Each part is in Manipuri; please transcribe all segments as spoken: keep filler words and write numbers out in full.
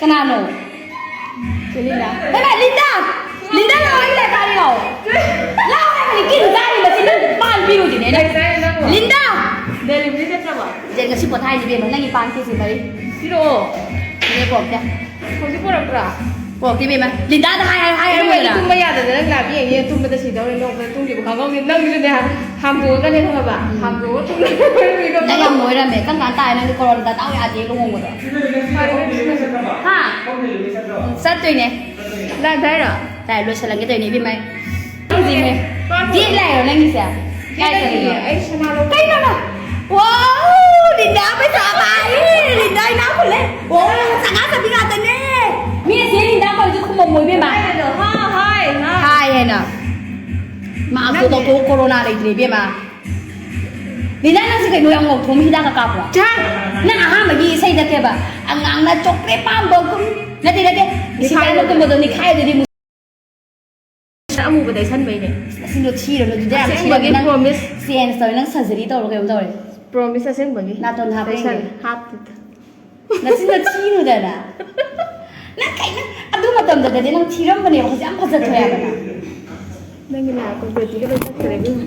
ꯀꯅꯥꯅꯣ? ꯁꯤ ꯂꯤꯟꯗꯥ꯫ ꯍꯦ, ꯂꯤꯟꯗꯥ! ꯂꯤꯟꯗꯥ, ꯂꯥꯛꯑꯣ, ꯑꯩ ꯂꯥꯏꯔꯤꯛ ꯄꯥꯔꯤ, ꯂꯥꯛꯑꯣ꯫ ꯂꯥꯛꯑꯣ ꯍꯥꯏꯕꯅꯤ, ꯀꯤꯟ ꯆꯥꯔꯤ ꯃꯁꯤ, ꯅꯪ ꯄꯥꯟ ꯄꯤꯔꯨꯗꯤꯅꯦ, ꯅꯪ꯫ ꯀꯩ ꯆꯥꯏꯅꯣ ꯅꯪꯕꯣ? ꯂꯤꯟꯗꯥ! ꯗꯦꯂꯤꯚꯔꯤ ꯆꯠꯇ꯭ꯔꯕꯣ? ꯖꯦ, ꯉꯁꯤ ꯄꯣꯊꯥꯏꯅꯤ, ꯏꯕꯦꯝꯃ, ꯅꯪꯒꯤ ꯄꯥꯟ ꯀꯦꯖꯤ ꯃꯔꯤ꯫ ꯄꯤꯔꯛꯑꯣ꯫ ꯄꯤꯔꯛꯑꯦ, ꯄꯣꯔꯛꯇꯦ꯫ ꯍꯧꯖꯤꯛ ꯄꯨꯔꯛꯄ꯭ꯔꯥ? ꯄꯣꯔꯛꯇꯦ, ꯏꯕꯦꯝꯃ꯫ ꯂꯤꯟꯗꯥꯗ ꯍꯥꯏ, ꯍꯥꯏ, ꯍꯥꯏ, ꯏꯕꯦꯝꯃ, ꯑꯩꯗꯤ ꯍꯥꯏꯔꯝꯃꯣꯗꯅ꯫ ꯇꯨꯝꯕ ꯌꯥꯗꯗꯅ ꯂꯥꯛ ꯌꯦꯡꯉꯦ, ꯇꯨꯝꯕꯗ ꯁꯤꯗꯧꯔꯦ, ꯅꯣꯛꯄꯗ ꯇꯨꯝꯈꯤꯕ ꯈꯪꯍꯧꯗꯦ꯫ ꯅꯪꯁꯨꯅꯦ, ꯍꯥꯡꯗꯣꯛꯑꯒꯅꯦ ꯈꯪꯉꯕ? ꯎꯝ꯫ ꯍꯥꯡꯗꯣꯛꯑꯒ ꯇꯨꯝꯕ ꯅꯪ ꯌꯥꯝ ꯅꯣꯏꯔꯝꯃꯦ꯫ ꯀꯔꯝ ꯀꯥꯟ ꯇꯥꯔꯦ ꯅꯪꯗꯤ ꯀꯣꯔꯣꯟ ꯗꯥꯇꯥ ꯌꯥꯗꯦ ꯂꯨꯍꯣꯡꯕꯗꯣ? ꯍꯥ? ꯆꯠꯇꯣꯏꯅꯦ꯫ ꯂꯥꯛꯑꯦ ꯍꯥꯏꯔꯣ? ꯂꯥꯛꯑꯦ, ꯂꯣꯏꯁꯜꯂꯝꯒꯦ ꯇꯧꯔꯤꯅꯦ, ꯏꯕꯦꯝꯃ꯫ ꯅꯪꯁꯤꯅꯦ꯫ ꯗꯦꯠ ꯂꯥꯛꯏꯔꯣ ꯅꯪꯒꯤꯁꯦ? ꯀꯥꯏ ꯆꯠꯂꯤꯅꯣ? ꯑꯩ ꯁꯅꯥ ꯂꯧꯕ꯫ ꯀꯩꯅꯣ ꯅꯪ? ꯋꯥꯎ! ꯂꯤꯟꯗꯥ ꯄꯩꯁꯥ ꯄꯥꯏ! ꯂꯤꯟꯗꯥ ꯏꯅꯥꯛ ꯈꯨꯜꯂꯦ! ꯋꯥꯎ! ꯁꯅꯥ ꯁꯥꯕꯤ ꯉꯥꯛꯇꯅꯦ! ꯃꯤ ꯑꯁꯤ ꯂꯤꯟꯗꯥ ꯀꯧꯔꯤꯁꯦ ꯈꯨꯝꯃꯝꯃꯣ, ꯏꯕꯦꯝꯃ꯫ ꯍꯥꯏ ꯍꯥꯏ ꯍꯥꯏ꯫ ꯍꯥꯏ ꯍꯥꯏꯅ꯫ ꯃꯥ ꯅꯪ ꯑꯝꯇ ꯇꯧꯊꯣꯛ, ꯀꯣꯔꯣꯅꯥ ꯂꯩꯇ꯭ꯔꯦ, ꯏꯕꯦꯝꯃ꯫ ꯂꯤꯟꯗꯥ, ꯅꯪꯁꯦ ꯀꯩꯅꯣ ꯌꯥꯝ ꯉꯧꯊꯣꯛꯑꯝꯃꯤ, ꯍꯤꯗꯥꯛꯀ ꯀꯥꯞꯄ꯭ꯔꯣ? ꯆꯥ! ꯅꯪ ꯑꯍꯥꯟꯕꯒꯤ ꯏꯁꯩꯗ ꯀꯩꯕ, "ꯑꯉꯥꯡꯅ ꯆꯣꯀ꯭ꯂꯦꯠ ꯄꯥꯝꯕꯒꯨꯝ", ꯅꯠꯇꯦ, ꯅꯠꯇꯦ, ꯅꯤꯈꯥꯏꯕꯗꯣ꯫ ꯏꯁꯤꯀꯥꯟꯗ ꯀꯨꯝꯕꯗꯣ ꯅꯤꯈꯥꯏꯗꯨꯗꯤ ꯃꯨ-, ꯑꯃꯨꯕ ꯇꯩꯁꯟꯕꯩꯅꯦ꯫ ꯑꯁꯤꯗꯣ ꯊꯤꯔꯅꯨ, ꯑꯗꯨꯗꯤ ꯌꯥꯝ ꯑꯁꯦꯡꯕꯒꯤ ꯊꯤꯔꯅꯨ꯫ ꯅꯪ promise꯫ Change ꯇꯧꯔꯦ, ꯅꯪ surgery ꯇꯧꯔꯣ ꯀꯩꯅꯣꯝ ꯇꯧꯔꯦ꯫ Promise ꯑꯁꯦꯡꯕꯒꯤ꯫ ꯅꯥꯇꯣꯟ ꯍꯥꯞꯄ ꯇꯩꯁꯜꯂꯦ꯫ ꯌꯦꯡꯒꯦ꯫ ꯍꯥꯞꯇꯦ꯫ ꯅꯆꯤꯟꯗꯣ ꯊꯤꯅꯨꯗꯅ꯫ ꯅꯪ ꯀꯩꯅꯣ, ꯑꯗꯨ ꯃꯇꯝꯗꯗꯗꯤ ꯅꯪ ꯊꯤꯔꯝꯕꯅꯦꯕ, ꯍꯧꯖꯤꯛ ꯌꯥꯝ ꯐꯖꯊꯣꯛꯑꯦ ꯍꯥꯏꯕ ꯅꯪ꯫ ꯅꯪꯒꯤ ꯂꯥꯛꯄ ꯕꯦꯇꯤꯒ ꯂꯣꯏ ꯆꯠꯈ꯭ꯔꯦ, ꯏꯕꯦꯝꯃ꯫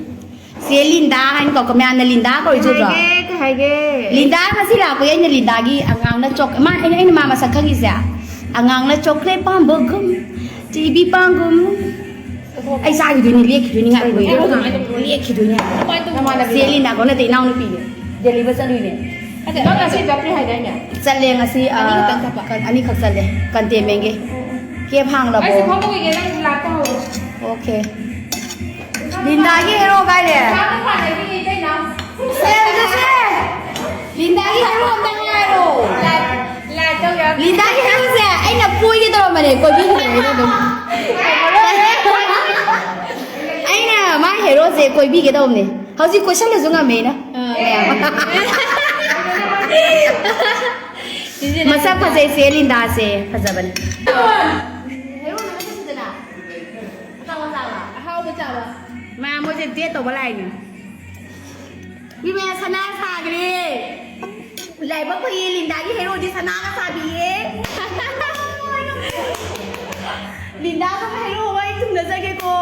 ꯆꯦ ꯂꯤꯟꯗꯥ ꯍꯥꯏꯅ ꯀꯧꯀꯣ, ꯃꯌꯥꯝꯅ ꯂꯤꯟꯗꯥ ꯀꯧꯔꯤꯁꯦ ꯎꯗ꯭ꯔꯣ? ꯀꯩ ꯍꯥꯏꯒꯦ, ꯀꯩ ꯍꯥꯏꯒꯦ? ꯂꯤꯟꯗꯥ ꯉꯁꯤ ꯂꯥꯛꯄꯒꯤ ꯑꯩꯅ ꯂꯤꯟꯗꯥꯒꯤ ꯑꯉꯥꯡꯅ ꯆꯣꯛ-, ꯃꯥ, ꯑꯩꯅ, ꯑꯩꯅ ꯃꯥ ꯃꯁꯛ ꯈꯪꯉꯤꯁꯦ꯫ "ꯑꯉꯥꯡꯅ ꯆꯣꯀ꯭ꯂꯦꯠ ꯄꯥꯝꯕꯒꯨꯝ, ꯇꯤꯚꯤ ꯄꯥꯝꯒꯨꯝ"꯫ ꯑꯩ ꯆꯥꯈꯤꯗꯣꯏꯅꯤ, ꯂꯦꯛꯈꯤꯗꯣꯏꯅꯤ, ꯉꯥꯏꯈꯣ꯫ ꯂꯦꯛꯈꯤꯗꯣꯏꯅꯤ꯫ ꯅꯃꯥꯟꯅꯕꯤ꯫ ꯆꯦ ꯂꯤꯟꯗꯥ ꯀꯧ ꯅꯠꯇꯦ, ꯏꯅꯥꯎꯅꯨꯄꯤꯅꯦ꯫ Deliver ꯆꯠꯂꯨꯏꯅꯦ꯫ ꯅꯪ ꯉꯁꯤ ꯆꯠꯇ꯭ꯔꯤ ꯍꯥꯏꯗꯥꯏꯅꯦ? ꯆꯠꯂꯦ ꯉꯁꯤ, ꯑꯅꯤꯈꯛꯇꯪ ꯑ, ꯆꯠꯄ? ꯑꯅꯤꯈꯛ ꯆꯠꯂꯦ꯫ ꯀꯟꯇꯦꯟꯃꯦꯟꯒꯤ꯫ ꯀꯦꯞ ꯍꯥꯡꯂꯕꯣ? ꯑꯩꯁꯨ ꯐꯝꯃꯨꯈꯤꯒꯦ, ꯅꯪ ꯂꯥꯛꯄ ꯍꯧꯔꯣ꯫ Okay꯫ ꯂꯤꯟꯗꯥꯒꯤ ꯍꯦꯔꯣ ꯀꯥꯏ ꯂꯩꯔꯦ? ꯁꯦꯝꯗꯁꯦ! ꯂꯤꯟꯗꯥꯒꯤ ꯍꯦꯔꯣ ꯑꯝꯇ ꯉꯥꯏꯔꯣ꯫ ꯂꯥꯏ, ꯂꯥꯏ ꯇꯧ ꯌꯥ-, ꯂꯤꯟꯗꯥꯒꯤ ꯍꯦꯔꯣꯁꯦ ꯑꯩꯅ ꯀꯣꯏꯒꯦ ꯇꯧꯔꯝꯕꯅꯦ, ꯀꯣꯏꯕꯤꯗ꯭ꯔꯦ ꯑꯩꯅ ꯑꯗꯨꯝ꯫ ꯑꯩꯅ ꯃꯥ ꯍꯦꯔꯣꯁꯦ ꯀꯣꯏꯕꯤꯒꯦ ꯇꯧꯕꯅꯦ꯫ ꯍꯧꯖꯤꯛ ꯀꯣꯏꯁꯜꯂꯁꯨ ꯉꯝꯃꯦ ꯑꯩꯅ꯫ ꯑꯥ꯫ ꯃꯌꯥꯝ꯫ ꯁꯤꯁꯤꯅ ꯃꯁꯛ ꯐꯖꯩ ꯆꯦ ꯂꯤꯟꯗꯥꯁꯦ, ꯐꯖꯕꯅꯦ꯫ ꯍꯦꯔꯣꯅ ꯃꯁꯛ ꯐꯖꯅ꯫ ꯑꯆꯥꯄꯣꯠ ꯆꯥꯕ꯫ ꯑꯍꯥꯎꯕ ꯆꯥꯕ꯫ ꯃꯌꯥꯝ ꯃꯣꯏꯁꯦ date ꯇꯧꯕ ꯂꯥꯛꯏꯅꯦ꯫ ꯃꯤ ꯃꯌꯥꯝ ꯁꯅꯥ ꯁꯥꯈ꯭ꯔꯦ꯫ ꯂꯥꯏꯕꯛ ꯐꯩꯌꯦ, ꯂꯤꯟꯗꯥꯒꯤ ꯍꯦꯔꯣꯗꯤ ꯁꯅꯥꯒ ꯁꯥꯕꯤꯌꯦ꯫ ꯂꯤꯟꯗꯥꯒ ꯍꯦꯔꯣ ꯑꯩ ꯊꯨꯡꯅꯖꯒꯦꯀꯣ꯫